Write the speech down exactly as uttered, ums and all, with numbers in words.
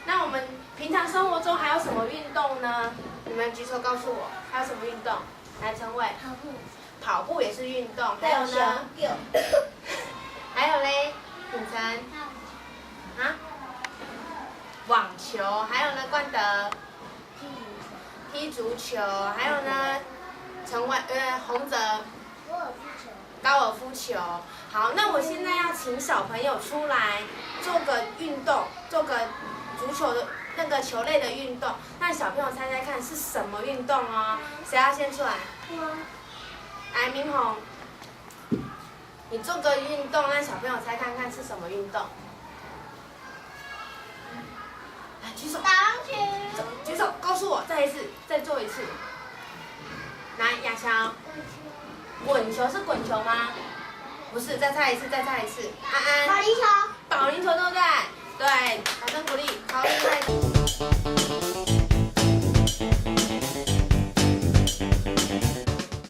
那我们平常生活中还有什么运动呢？你们举手告诉我，还有什么运动？来，陈伟。跑步。跑步也是运动，还有呢？还有嘞，品成。啊？网球，还有呢，冠德。踢足球，还有呢，陈伟，呃，洪哲。高尔夫球。高尔夫球。好，那我现在要请小朋友出来做个运动，做个足球的那个球类的运动，让小朋友猜猜看是什么运动哦。谁要先出来？我。来，明宏，你做个运动，让小朋友猜看看是什么运动。来，举手。打篮球。举手，告诉我，再一次，再做一次。来，亚乔。滚球是滚球吗？不是，再猜一次，再猜一次。安安。保龄球。